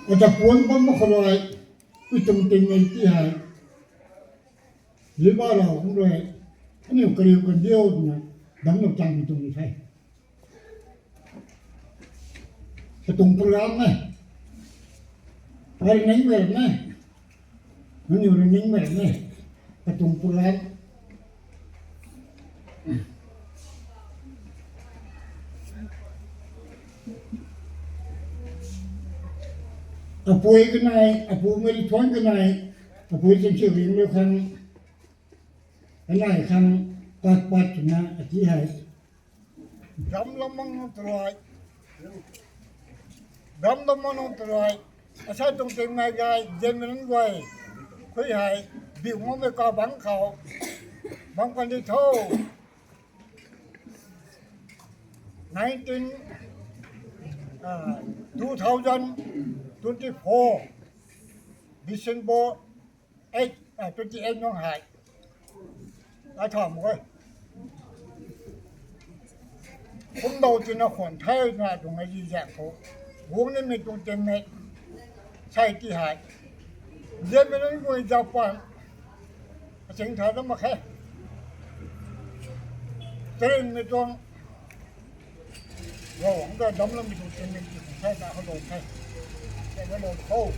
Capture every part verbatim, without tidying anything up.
Ata puan bam mak khou rui, ui tuang tingmei ti hei, Ziba rau kum rui, aniu kariu kan diu twna, damclou chang tuang ni the. Katuang program e. Ai ning mei ne. Nangniw rui ning mei ne. Katuang program. Apui kanei, apu mei thuan kanei, apui chingchiu ring lou khang, kanei khang pat pat twna ati hei. Dam lam mang nung tw rui. Dam lam mang nung tw rui. Asai tuang ting ngai gai, zianmei nunc guay. Khui hei, biu ngam mei ka bang khou. Bang kan di tho. Nineteen, ah, two thousand twenty-four, December eight, ah, twenty-eight nung hei. Ai tham khe. Kum dou tina khwan thei na tuang ai zi zaeng khou. Guang nimei tuang tingmei. Sai ti hei. Zianmei nunc guay Japan. Asing tha dam mak khe. Train mei tuang. Rau ang ta dam lam tuang tingmei ti tuang sai ta khou lou the. Sai ta lou khou.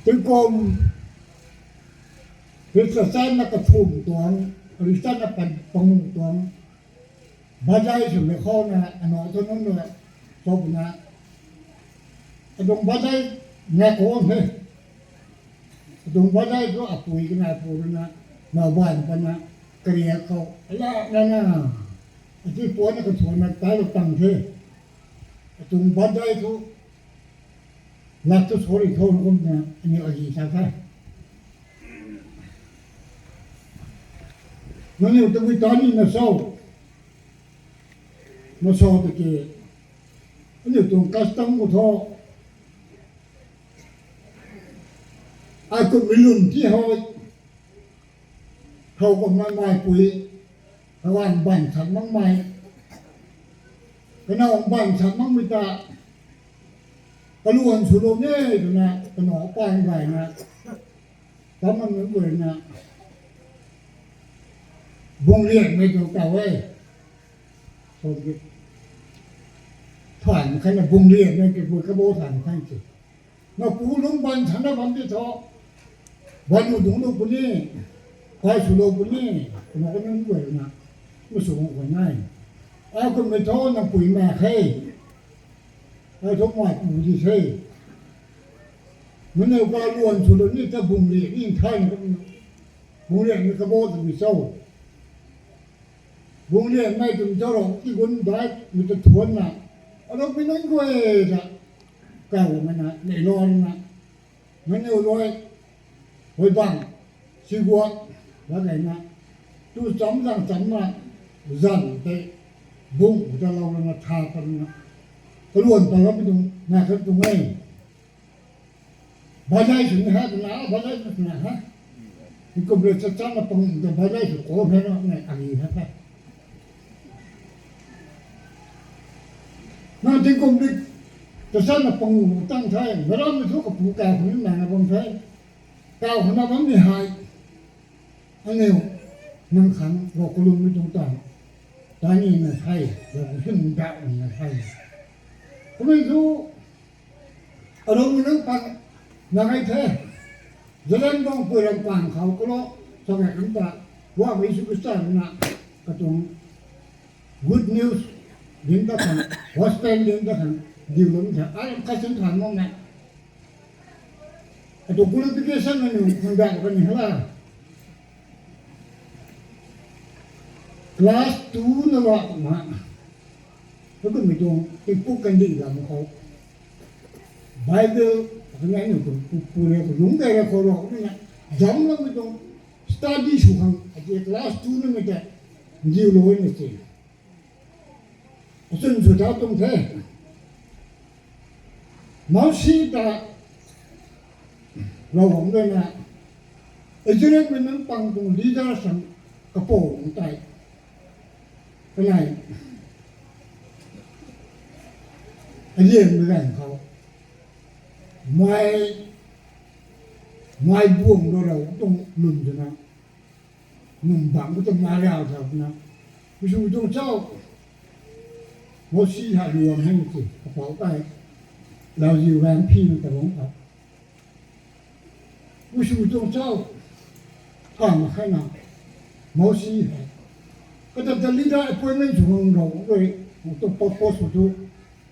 Tingkum, Christian na kathum tuang, Christian na pan pang tuang. Bazai swmei khou na, ano thu nunc na, sopna. Atuang bazai na khou the. Atuang bazai thu apui kana pu rui na, na ban pana, kariak khou, ala na na. Ati puan na kathuan na tai lou tang the. Atuang bazai thu, lak thu sorry tho kumna, aniu ahi sa the. Nangniw tabui ta ni na so. Na so tiki. Aniu tuang custom khou tho. Ai kummei lun ti hoi. Khou kummei mei pui. Kawan ban chat makmei. Kanow ban chat makmei ta. Kaluan swlou ne twna, kanow pan gay na. Taman nunc guay na. Bung lianmei tuang taw e. So ki. Than khatna bung lianmei ki bui kabo than khat ti. Na pu lung ban chatna bam ti tho. Ban u dungclou puni. Kai swlou puni. Kanow kanunc guay na. Masw guang guay nai. Ai kummei tho na pui ma khe. Ai thu mei pu di the. Meic nunc kaluan swlou ni ta bung lian ni thay na. Bung lianmei kabo twmei cho. Bung lianmei twmei cho rou ti gun dai mei ta thuan na. Aloumei nunc guay ta. Kaw mei na, nei lou na. Meic nunc rui, hui bang, siguat, la gay na, tu cham zang cham na, zan tei, bung ta lou na tha pan na, kaluan paloumei tuang, na khat tuang e. Bazai sw ni ha, na, bazai sw na ha. Tingkum rui chat chat na pang ta bazai sw khou he na, na, agi ha the. Na tingkum rui chat chat na pang tang the, na ram ni thu kapu kaw khou ni na na bam the. Kaw khou na bam ni hei. Aniu, nang khang, rau kalummei tuang ta. Ta ni na the, rau kahym da na the. Kummei thu, Arommei nunc pan na gay the. Zeliangrong pui ram pan khou kalo, sa gay kan ta, Poubauhmei Jisu Khrista na, katuang good news, ding ta khang, gospel ding ta khang, diu lum the, ai ram khat sin than mak na. Atuang qualification na nunc, nunc da kani hala. Class two na la ma. Kakummei tuang, tingpuk kandih lam khou. Bible, akhana aniu tuang pu, pu rui khou lungc key rui khou rui, kumna, zam loumei tuang, study sw khang, ati class two na mei ta, ndiulou na si. Achwn sw ta tuang the. Mousi ta, Ravguangc rui na, Israelmei nunc pang tuang leader sang kapou nunc tei, kanei, alianmei ganv khou, mei, mei buang lou rau tuang lwn twna, nung bang khou tuang mei rau thau twna, Jisu tuang chau, Mosi hei luam hei ti kapou tei, lauziu gaengphi na ta bang khou Jisu tuang chau, tha mak khe na, Mosi hei, kata ta leader appointment sw bam rau rui, tu purpose tu,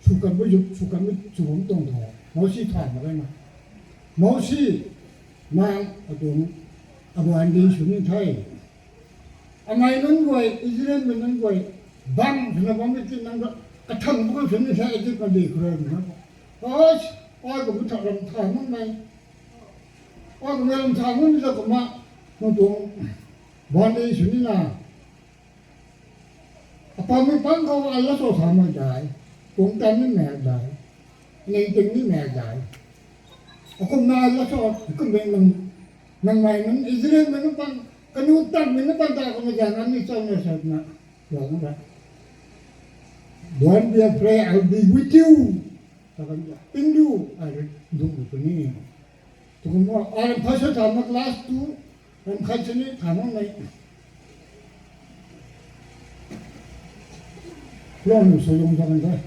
sw kan bu zuk, sw kan bu sw bam tuang tho, Mosi tha mak khe na. Mosi, nang atuang, aguan di sw ni the. Amei nunc guay, Israelmei nunc guay, bang swna bammei ti nang ta, kathang bu sw ni the, Egypt na di khou rui na. Ai, ai kum tha ram tha makmei. Ai kum ram tha makmei ta kumna, nang tuang, aguan di sw ni na. Apamei pang khou ala cho tha mak dai, pumtan ni mak dai, ningting ni mak dai. Akumna ala cho, kummei nang, nang mei nunc Israelmei nunc pang, kanu tanmei nunc pang ta kumna zan ani chau na sa na, lou na. Don't be afraid, I'll be with you. Ta kan, ping du, ai rui, dung tu ni. Tu kumna, ai ram khat sa tha mak class two, ram khat sini tha makmei. Lou nu sw lung ta kan the.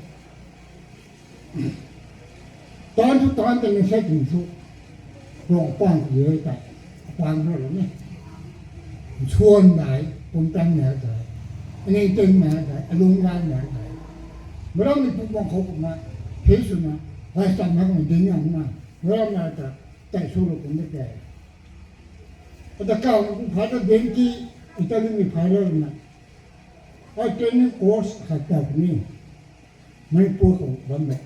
Tan thu tan ta ni sa tum thu. Rong pang khou e ta. Pang rau lou ni. Chuan dai, pumtan mak dai. Ningting mak dai, alung gan mak dai. Marammei pumtan khou kumna, hei swna, ai cham na kumna ding ang na. Marammei ta, tei sw lou kum de ke. Ata kau kum pha ta ding ki, Italy mei pha lou na. Ai training course khat ta ni. Manipur khou bam de.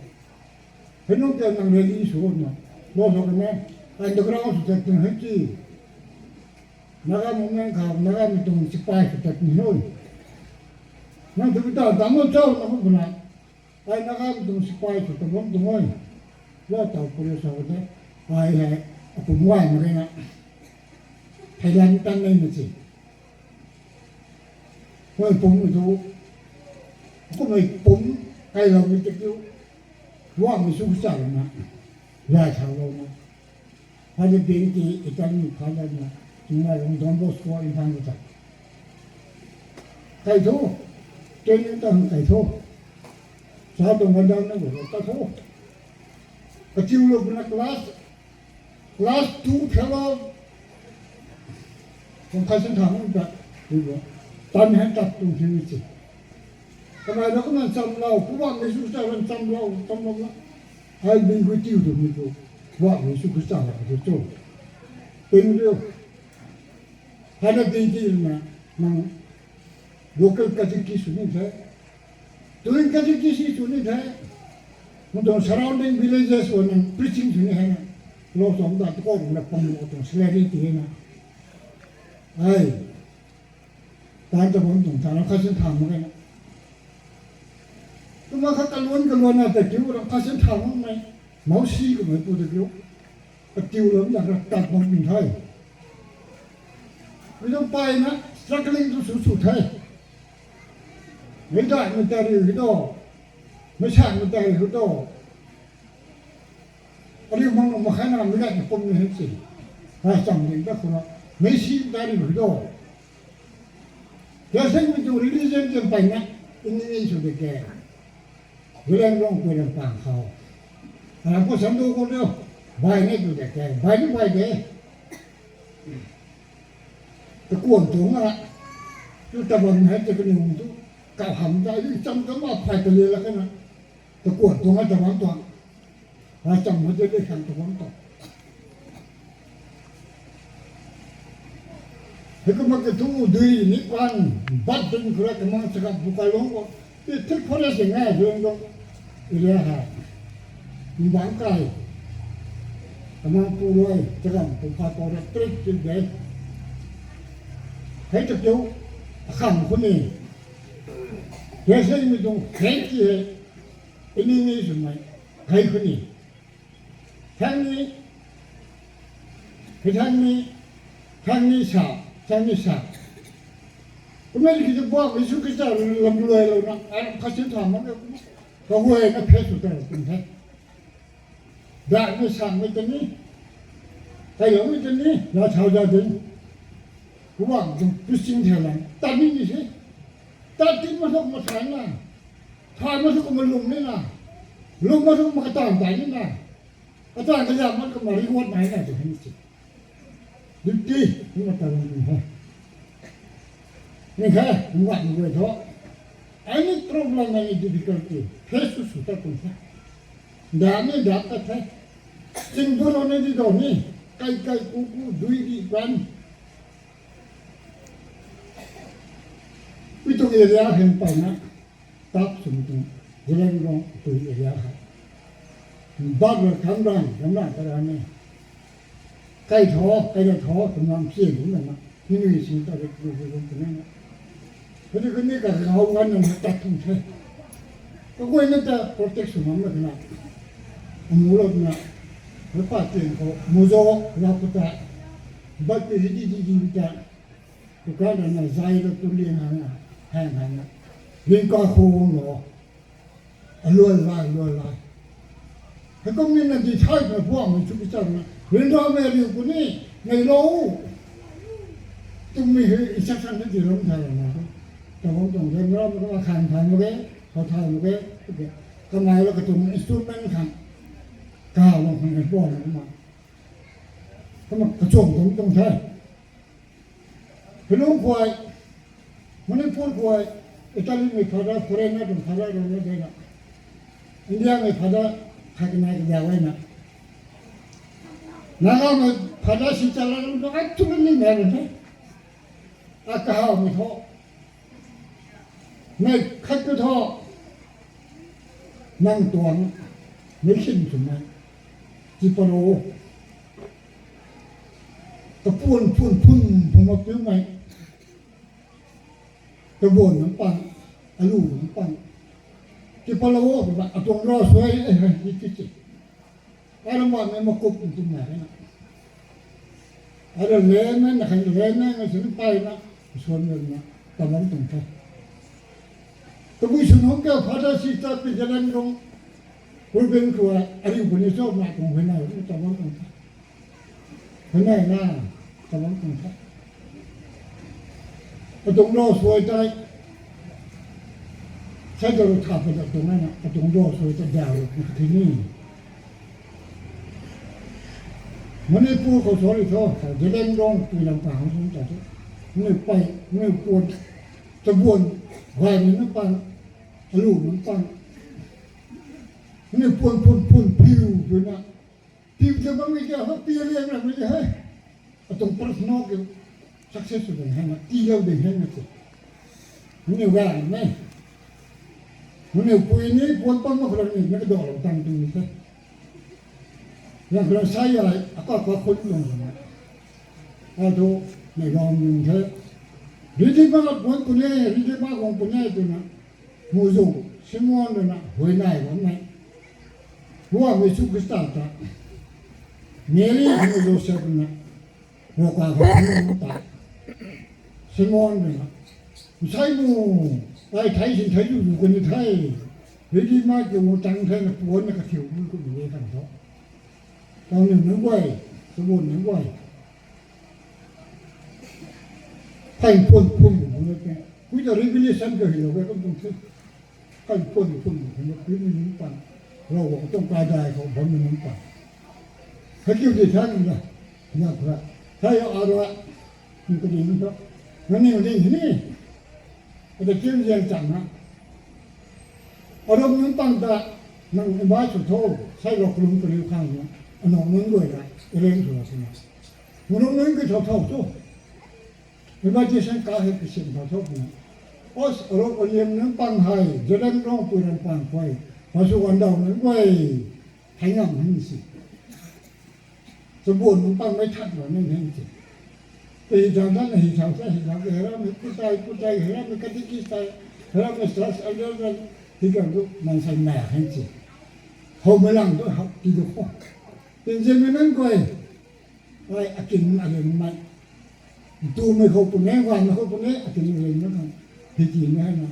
Hei nunc ta nang ready sw na. Lou sw kan e. Underground sw tat ni hei ki. Naga movement khou, Nagamei tuang sipai sw tat ni hui. Nang tu ta dam lou chau na kum na. Ai Nagamei tuang sipai sw tat bam tuang e. Lou tau puri sa de. Ai hei, apu guay mak khe na. Thailand tan nei na si. Mei pum tu, kummei pum, kailoumei ta kiu, Ravguangc Jisu Khrista rui na, zay thau lou na, Father Binti, Italy Father na, tumei rong Don Bosco Imphal khou ta. Kai thu, training ta hang kai thu, sa tuang gandan na guay ta thu, katiu lou puna class, class two fellow, kum khat sin tha mak ta, tan hei tat tuang thing si. Kamei na kumna chamlou, Pu Ravguangc Jisu Khrista rui chamlou, chamlou na. I'll be with you twmei tu, Pu Ravguangc Jisu Khrista la tu cho. Ping riu. Hana ding di na, nang local catechist sw ni the. Tuin catechist sw ni the. Nang tuang surrounding villages khou nang preaching sw ni hei na. Lou cham ta tu khou rui na pang tuang salary ti hei na. Ai. Tan ta bam tuang ta ram khat sin tha mak khe na. Kumna kha kaluan kaluan na ta kiu ram khat sin tha makmei. Mosi kummei pu ta kiu. Katiu lou na kha tat bam tuang the. Mi tuang payna struggling tu sw sw the. Meic daihmei ta riu hei do. Meic sanmei ta riu hei do. Ariu mang mak khe na, meic daihmei pum ni hei si. Ravcham ding ta khou na. Meic si ta riu hei do. Kasianmei tuang religion kan payna, enemy sw de ke. Zeliangrong pui ram pang khou. Aram khou san du khou riu. Bai ni tu de ke. Bai ni bai de. Takuan tuang a. Tu ta bam hei ta kaniw tu. Kau ham ta, i cham ta ma phay ta le la khe na. Takuan tuang a ta bam tuang. Ravcham hei ta le khang ta bam tuang. Hei kumna katu dui ni kan, bat dun khou rui kamang chakam pu kai lung khou. I thik forest ngai lung khou. Area hei. Mbang kai. Kamang pu rui, chakam pu kai pou rui, trik trik de. Hei ta kiu, akhang khou ni. Kasianmei tuang, hei ki hei. Enemy swmei, hei khou ni. Thang ni, hei thang ni, Thang ni sa, thang ni sa. Kumna ki tu buak Jisu Khrista lam luai lou na, ai phasin tha mak e. Kaguay na phe sw ta kum the. Dak ni sang mei ta ni, kailou mei ta ni, na thau da ding. Kuang tu pushing the lang, ta ni ni se. Ta tin ma suk ma thai na, thai ma suk ma lum ni na, lum ma suk ma katan tai ni na, katan kazam ma suk ma reward nai na tu hei ni se. Duty, ni ma ta ni he. Ni khe, ngat ni gay tho. Any problem, any difficulty, face sw sw ta tuang the. Nda ni nda ta the. Ching du lou ni di dou ni. Kai kai ku ku dui di kan. Pi tuang area hei payna. Tap sw tuang. Zeliangrong tui area hei. Bak la khang rang, khang rang ta rang ni. Kai tho, kai la tho, twmei lam si lu na na. Ni ni si ta ri ri ri ri na. Kani kani ka hau ngan na ta tuang the. Kaguay na ta protect sw ngam na na. Amu lou na. Re pa tin khou, muzo, la ku ta. Bat ti ri di di di ta. Ku ka na na zai lou tu liang hang na. Hang hang na. Ling ka khou wang lou. Aluai lai, aluai lai. Hei kum ni na di thai na puang mei chu ki chang na. Rin ra mei riu ku ni, nei lou. Tum mei hei instruction ni di ram thai na. Tabam tuang rin ra mei ka khang thai mei ke, khou thai mei ke. Kamei la ka tuang instrument khang. Ka long khang hei puang na ma. Kama kachom tuang tuang thai. Helung khuay, Manipur khuay, Italy mei phada, foreigner tuang phada rui na de na. India mei phada, khat kanei kadiau e na. Naga mei phada si chala rui na, actually ni mei rui na. A kahawmei thu. Mei khat ka thu. Nang tuang, mei sin sw mei. Ti paro. Kapuan phun phun phun ma piu mei. Kabuan nunc pang, alu nunc pang. Ti palo, atuang ra suai, eh, eh, ti ti ti. Ara ma mei makup nunc tu mei na. Ara le mei na khan le mei na sin pai na, suan mei na, tabam tuang the. Tabui sw nunc ka phada si ta pi jalan rong. Urban kua, ariu puni cho ma tuang hei na, tabam tuang the. Hei na, tabam tuang the. Atuang ra suai tai. Sai ta ru tha pa ta tuang na, atuang ra suai ta da ru na kati ni. Manipur khou sorry tho, Zeliangrong tui lam pang hang sung ta tu. Ni pai, ni puan, tabuan, gay ni na pang, alu ni pang. Ni puan, puan, puan, piu, piu na. Piu ta bam ni kya ho, piu liang na mi hei. Atuang personal ki success sw ding hei na, ti lou ding hei na tu. Ni gay ni. Ni pui ni, puan pang ma khou ni, ni ka do lou tang tu ni the. Yang khou sai ya, a ka ka khun lung lung. A tu, ni gam lung the. Ridi ma puan puni, ridi ma gong puni tu na. Muzu, Simon rui na, hui nai bam mei. Hua mei Jisu Khrista ta. Mary, Joseph na. Roka khou puni ta. Simon rui na. Sai mu, ai thai sin thai lu lu kani thai. Ridi ma kiu mu tang thai na puan na kathiu mu ku ni kan tho. Tang ni nunc guay, tabui nunc guay. Phai phun phun phun phun phun. Kui ta revelation ka hi lou ka kum tum the. Phai phun phun phun phun phun phun phun. Ravguangc tuang kaidai khou bam ni nunc pang. Hei kiu di thang na. Nya khra. Thai yo arua. Ni ka ding tho. Nang ni ding ni. Ata kiu ziang chang na. Arum nunc pang ta, nang invite sw tho, sai lou kalum kariu khang na, anang nunc guay na, arrange sw la sina. Nang nunc ki tho tho tu. Invitation card hei kisim tho tho na. Os, arum aliam nunc pang hei, Zeliangrong pui ram pang khuay, pasu wan dau nunc guay, thai ngam hei si. Chabuan nunc pang mei that lou ni hei ti. Tei zang zang hei zang zang hei zang hei ram hei putai putai hei ram hei katikis tai hei ram hei stars elder zang hei kan tu nang sai na hei ti. Hou mei lang tu hou ti tu khou. Tin zin mei nunc guay. Ai akin arin mei. Ntumei khou puni, gaymei khou puni, ating ring na khang. Hi ti na na.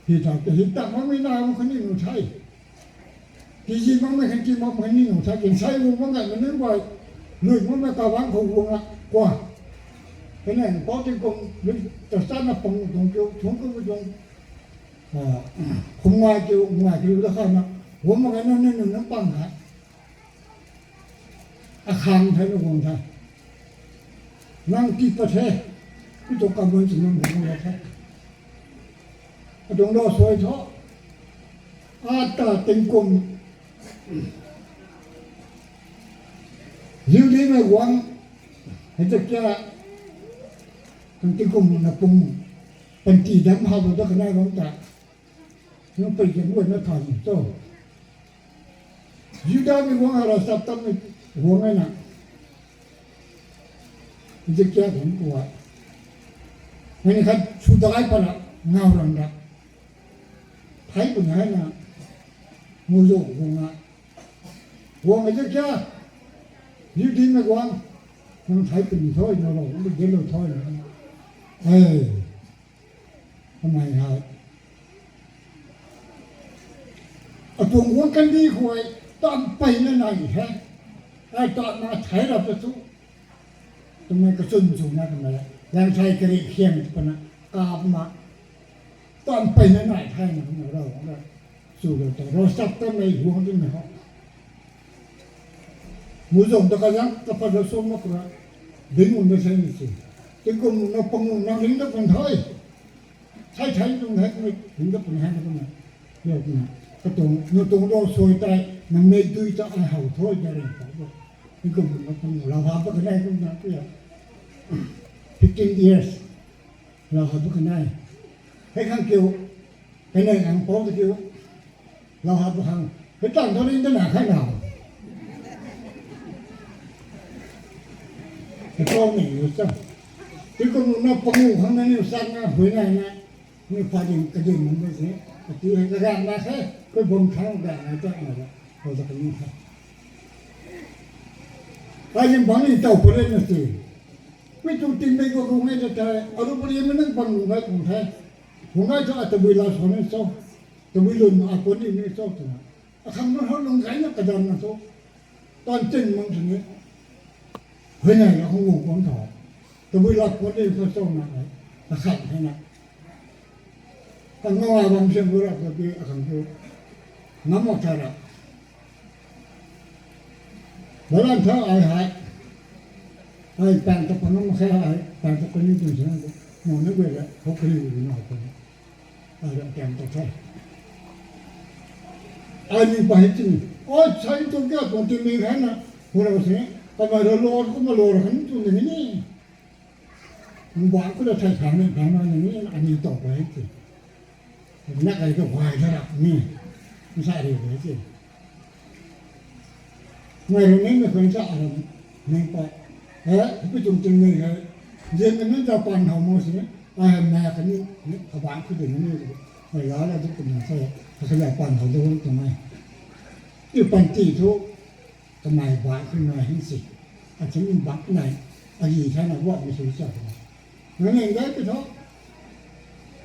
Hi ta, hi ta makmei na, mak khatni nu the. Ti zi makmei khatni ti mak khatni nu the, kin sai gu mak ngai, manu guay. Lui makmei kabang khou gu nga, kwa. Kane, pau tingkum, lui, ta sa na pang tuang kiu, thung kiu tuang. Ah, kum ngai kiu, ngai kiu da kha na. Gu mak ngai na, na, na, na pang ha. Akhang the, na guang the. Nang ti pat the. Pi tu kaman si nang guang the. Atuang lo suai tho. Ata tingkum. Judimei guang. Hei ta kya. Nang tingkum na pung. Panty dam hau da kanai bam ta. Nang pei kian guay na thay cho. Judamei guang hara sap tam mei guang e na. Ezekiel khang kuay. Mani khat sudai pala ngau rang da. Thei puni hei na. Muzo guang a. Guang Ezekiel. Judimei guang. Nang thei puni thoi na lo, nang delo thoi na. Ei. Kamei hei. Atuang guang kandi khou hei, tan peyna nai he. Ai tan na thei rap ta thu. Twmei kachun chuna kamei. Lang thei kari khiang twna. Kap ma. Tan peyna nai thei na kamei rau na. Chu rau ta. Rau sap ta mei guang di na ho. Muzo ta kazang, kapat rau sum mak ra. Ding un da sei ni si. Tingkum na pang na ring da pun thoi. Thei thei tuang hei kumei, hing da pun hei na kumei. Yo kumei. Katuang, nu tuang lo suai tei, nang mei dui ta ai how thoi da ring ta bo. Hing kum na pun, lau ha pa kanei kum na, tu ya. Fifteen years. Lau ha pa kanei. Hei khang kiu, kanei ang pau ta kiu. Lau ha pa khang. Hei tang tho ring da na khai na. Hei tau ni yu cha. Tingkum na pangu khang na niu sak na, hui na na. Ni pa ding, ka ding mung ba si. Ka ti hei ka gang na se. Koi bam thang gang na ta na ba. Koi ta ka ni ta. Ai jin bang ni tau pare na si. Pi tu tin mei ko kung ngai ta ta. Aru pare mei nang bang lung ngai kung the. Kung ngai ta ata bui la so ni so. Tabui lun ma a pun ni ni cho twna. Akhang na hou lung gay na kadam na thu. Tan tin mang twni. Hui nai la khou ngu kuang tho. Tabui la pun ni cho cho na ai. Akhang hei na. Kan ngai bam siam gu rap ta pi akhang thu. Ngam mak tha rap. Balan tha ai hei. Ai pang ta panam khe ai. Pang ta pani tun siam gu. Mo na gui la. Hou kari gu na hou kari. Ai ram tiam ta the. Ai ni pa hei tin. Ai sai tu kya tuang tin ni hai na. Hu rau se. Kamei rau lou kumna lou rau kan tu ni ni. Nang bang ku da thei khang ni khang na ni ani tau pa hei ti. Na kai ka wai da rap ni. Nsa ri hei ti. Ngai rui ni na khun sa a ram ni pa. He, pi tum tin ni hei. Zin ni na ta pan hou mo si. Ai ha ma ka ni, ni ka bang ku de ni ni. Ngai la la du kum na sa. Ka sa la pan hou du kum ngai. Ni pan ti thu. Kamei bai khou nai hing si. Achun bak nai. Agi thai na guak mi sui cha. Nang ning dai pi tho.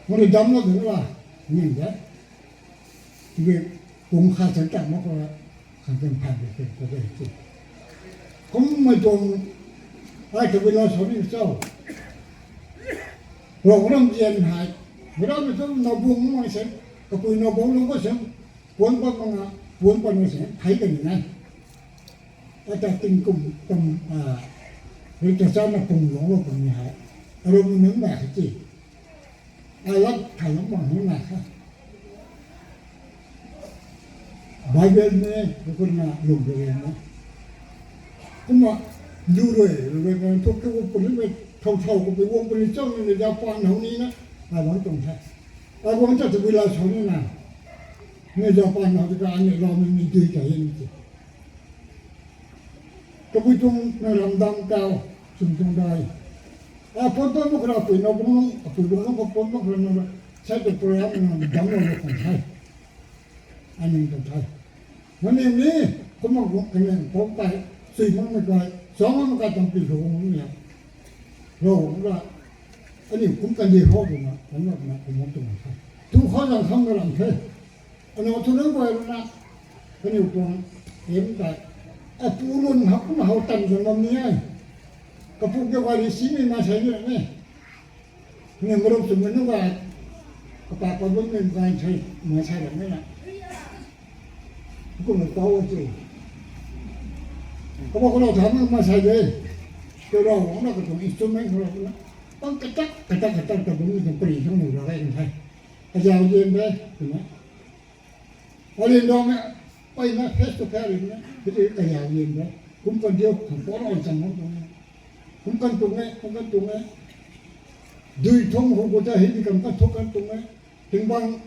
Nang ri dam lo ding la. Ning dai. Tibi pung kha chan tak mak khou la. Khang kan phan de pen ta de si. Kum mai tuang. Ai ta wi la so ni chau. Rong ram jian hai. Wi ram mi tuang na bung mai sen. Kapui na bung lung ko sen. Puan pat mak nga, puan pat mak se, thei ka ni nai. Ata tingkum tam, a, rui ta cha na pung lung lo pung ni hai. Arum nunc nai kha ti. Ai lak thai lam mak nunc nai kha. Bible ni, rui kun na lung rui na. Kumna, lu rui, rui rui kan thuk tu puni mei, thau thau ko pi wang puni chau ni, Japan hou ni na. Ai bang tuang the. Ai bang cha tu pi la chau ni na. Ni Japan hou ti ka ani lau ni ni dui ka yin ti. Tabui tuang na ram dam tau, sum tuang dai. A pon pon mak ra pui na bung, a pui bung mak pon mak ra na, sai tu program na dam lo na kong thai. Aning kong thai. Mani ni, kumna gu, kani pok tai, sui mak na kai, song mak kai tam pi lo mak ni. Lo, ra, Aniu kum kandih khou twna, kum na twna, kum na twna the. Tu khou zang kham na lam the. Aniu tu nang guay runa, aniu tuang, em ta, apu lun hak kum hau tan zang bam ni ai. Kapu ke guay ri si ni na sai ni ne. Ni marup sw mei nu guay, kapa pa bun ni guay sai, na sai ram ni na. Kum na tau ti. Kaba khou lou tham na ma sai de. Teu rau wang na katuang instrument khou lou na. Pang katak, katak, katak, katak, bum ni kan pari thang nu ra kai kan thai. Kazau yen de, twna. Alin dong e, pay na face to face na, hei kazau yen de. Kum kan diu, kum pon on chang hon tuang e. Kum kan tuang e, kum kan tuang e. Dui thong hou ko ta hei di kam kan thok kan tuang e. Ting bang,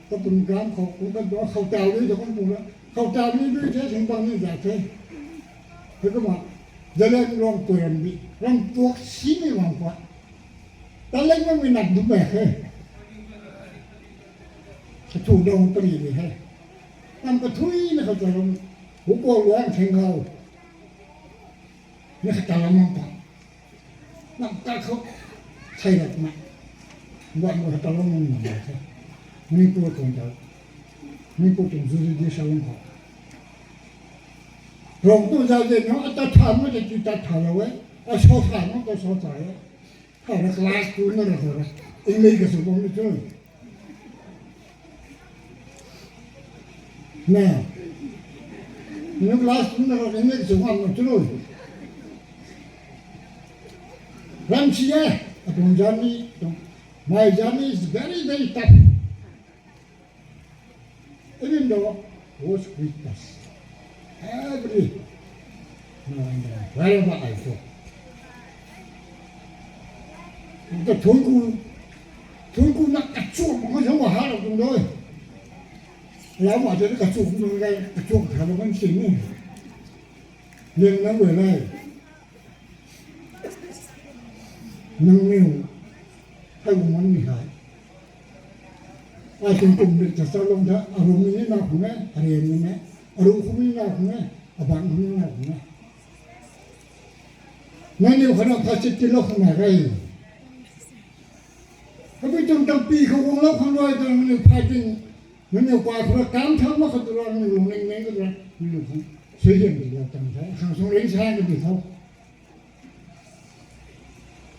kapun kam khou, kum kan tuang, khou tau ni thok kan tuang e. Khou tau ni dui the, ting bang ni za the. Hei kumna, Zeliangrong pui ram bi, ram tuak si ni wang pa. Taleng na mi nat du mak khe. Kathu dong pari ni he. Nam kathui na khou ta ram. Hu ko luang theng khou. Ni khata lam mang ta. Nam ta khou. Sai lat na. Wat mo khata lam mang mang ta. Manipur tuang ta. Manipur tuang juri di sa lam khou. Rong tu zau de no, ata tha mo de ti ta tha lou e. A so tha mo ta so tha e. Hei na class two na ra ra. English ka sw bam ni chu. Na. Ni class two na ra English ka sw bam ni chu. Ram si e. Atuang journey, my journey is very, very tough. Even though was with us. Every now and then, wherever I go. Ka thun ku, thun ku na kachuk ma kachuk ma ha lo tung doi. Lau ma te kachuk tung doi, kachuk tha lo kan sing ni. Liang na wei lai. Nang niu, hei gu man ni hai. Ai kum kum bit ta sa lung tha, arum ni na khun e, arian ni na, arum khun ni na khun e, abang khun ni na khun e. Nang niu khana pha chit ti lo khana gai. Abui tum tam pi khou guang lo khang rui ta nang niu pha ting, nang niu pa khou ra kam tham ma khou tu ra, nang niu lung ning ning khou tu ra, nang niu khang sui hiam ti lo tam tha, khang sung ring sa ka ti tho.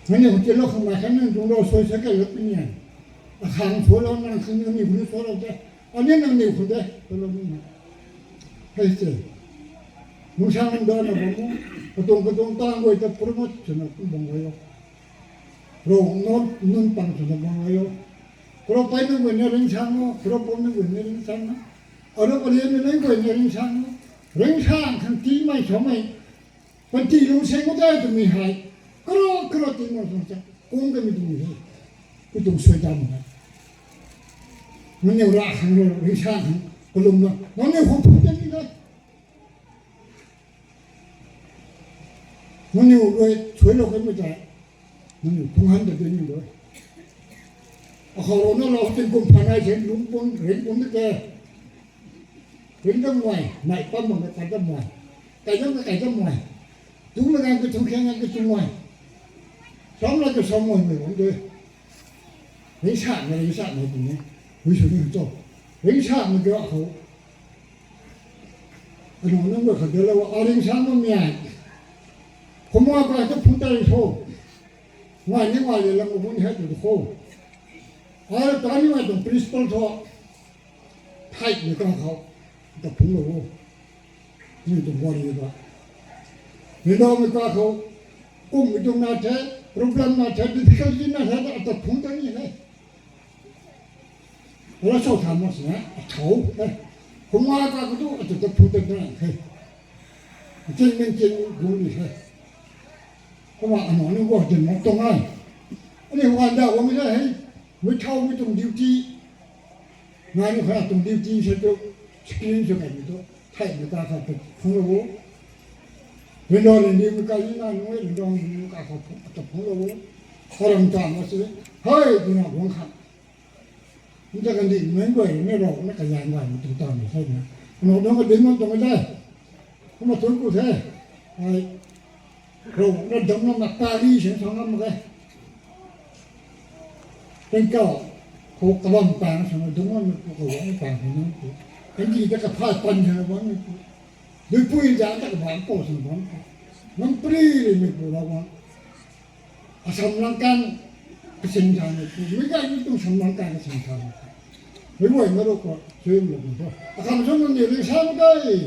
Nang niu ti lo khang ma khan nang tuang lo sui sa kai lo pi ni. A khang sui lo nang khang nang niu khou sui lo te. A ni nang niu khou de, sui lo ni na. Hei se. Nung sang nung da na bam mo. Katuang katuang tang guay ta promote swna kum bam guay lo. Ro non nun pang swna bam guay lo. Kuro pai nang guay na ring sang mo, kuro pom nang guay na ring sang mo. Aro palian nang guay na ring sang mo. Ring sang khang ti mei so mei. Panty lung seng ko dai twmei hei, karo karo ti mo tuang cha, kung kamei tuang hei, ku tuang sui dam na. Nang niu ra khang lo, ring sa khang, kalum na, nang niu khou phun ta ni na. Nang niu rui sui lo kamei ta, nang niu phung han ta di ni lo. Akhou ro na lo, tin kum phanai se, lung pun, ring pun ni te. Ring dam muai, nai pam bam na kai dam muai. Kai dam na kai dam muai. Tung na gan ka tung khe gan ka tung muai. Sam la ka sam muai mei bam de. Ring sa na, ring sa na tu ni. Hui sw ni to. Ring sa na ka khou. Anu nang ka kha de lo, a ring sa na mi ai. Khou ma ka ta phun ta ri so. Ngai ni ngai le lam bun hai tu khou. A ta ni ngai tu principal tho. Thai ni ka khou. Ta phun lo. Ni tu body ka. Ni lo mi ka khou. Kum mi tu na the, problem na the, difficulty na the, ta phun ta ni hai. Ala cho tham ma sina, a thau, eh. Huma ka kutu, a tu ta phu ta na, eh. Jin min jin gu ni, eh. Huma ano ni wo jin mo tong ai. Ani huma da wo mi na, eh. Mi thau mi tung duty. Nga ni kha tung duty se tu, screen se kai mi tu. Thai mi ka kha ta phung lo. Rin do rin di mi ka yi na nung, rin do rin di mi ka kha phung, ta phung lo. Kha ram ta ma si. Hai, tu na wang kha. Nta kan di meng guay ni rau na kazan guay mi tu ta mi sai na. Ano dong ka din man tong ka dai. Kuma tun ku the. Ai. Rau na dam na ma ta li sen thang na ma kai. Tangka, khou kabam pang swna dungc bammei pu, kaguang pang swna bam pu. Kandih ta kaphay pan swna bam pu. Duipui zanc ta kabangc pou swna bam pu. Nang pari rimei pu Ravguangc. Asam lang kan kasing zanmei pu. Meic gay ni tuang sam lang kan kasing zanmei pu. Meic guayna rui khou suimlou pu. Akhang sw nang ni ri sa mak ge.